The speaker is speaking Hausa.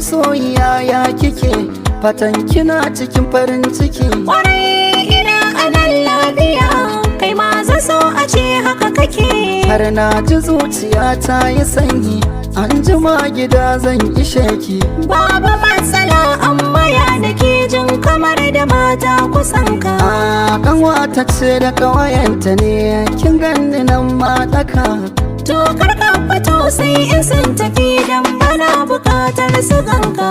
Masoyiya, ya kike? Fatan kina cikin farin ciki. Kwarai, ina a nan lafiya, kai ma zan so a ce haka kake. Har na ji zuciya ta yi sanyi, an jima gida zan ishe ki. Babu matsala, amma ya nake jin kamar da mata kusan ka? A kanwata ce da kawayenta ne, kin ganni nan ma daka. To kar ka fito sai in sun tafi, dan bana bukatar su ganka.